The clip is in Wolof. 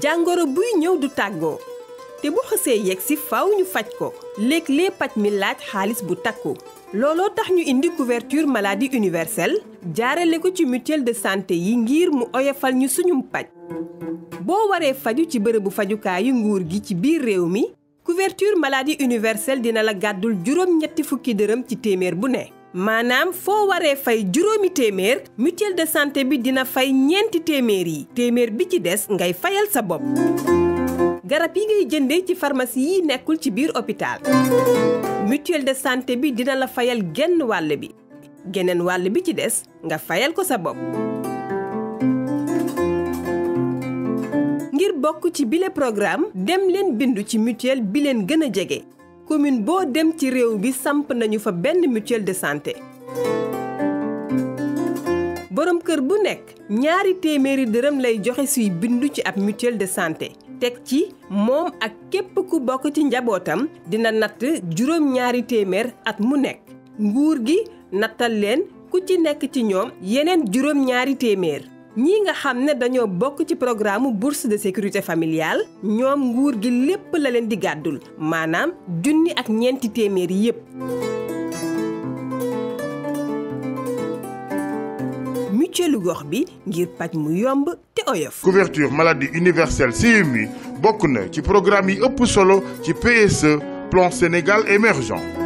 jàngoro buy ñëw du tàggoo te bu xësee yegg si faaw ñu faj ko léeg-léeg paj mi laaj xaalis bu takku looloo tax ñu indi couverture maladie universelle jaarale ko ci mutuelle de santé yi ngir mu oyofal ñu suñum paj boo waree faju ci bërëbu fajukaayu nguur gi ci biir réew mi couverture maladie universelle dina la gàddul juróom-ñetti fukki dërëm ci téeméer bu ne maanaam foo waree fay juróomi téeméer mutuelle de santé bi dina fay ñeenti téeméer yi téeméer bi ci des ngay fayal sa bopp garab yi ngay jëndee ci pharmacie yi nekkul ci biir hôpital mutuelle de santé bi dina la fayal genn wàll bi geneen wàll bi ci des nga fayal ko sa bopp ngir bokk ci bile programme dem leen bindu ci mutuelle bi leen gën a jege commune boo dem ci réew bi samp nañu fa benn mutuelle de santé borom kër bu nekk ñaari téeméeri dërëm lay joxe suy bindu ci ab mutuelle de santé teg ci moom ak képp ku bokk ci njabootam dina natt juróom-ñaari téeméer at mu nekk nguur gi nattal leen ku ci nekk ci ñoom yeneen juróom-ñaari téeméer ñi nga xam ne dañoo bokk ci programme bourse de sécurité familiale ñoom nguur gi lépp la leen di gàddul maanaam junni ak ñeenti téeméer yépp mutuelle gox bi ngir paj mu yomb te oyof. couverture maladie universelle CMU bokk na ci programme yi ëpp solo ci PSE plan Sénégal émergent.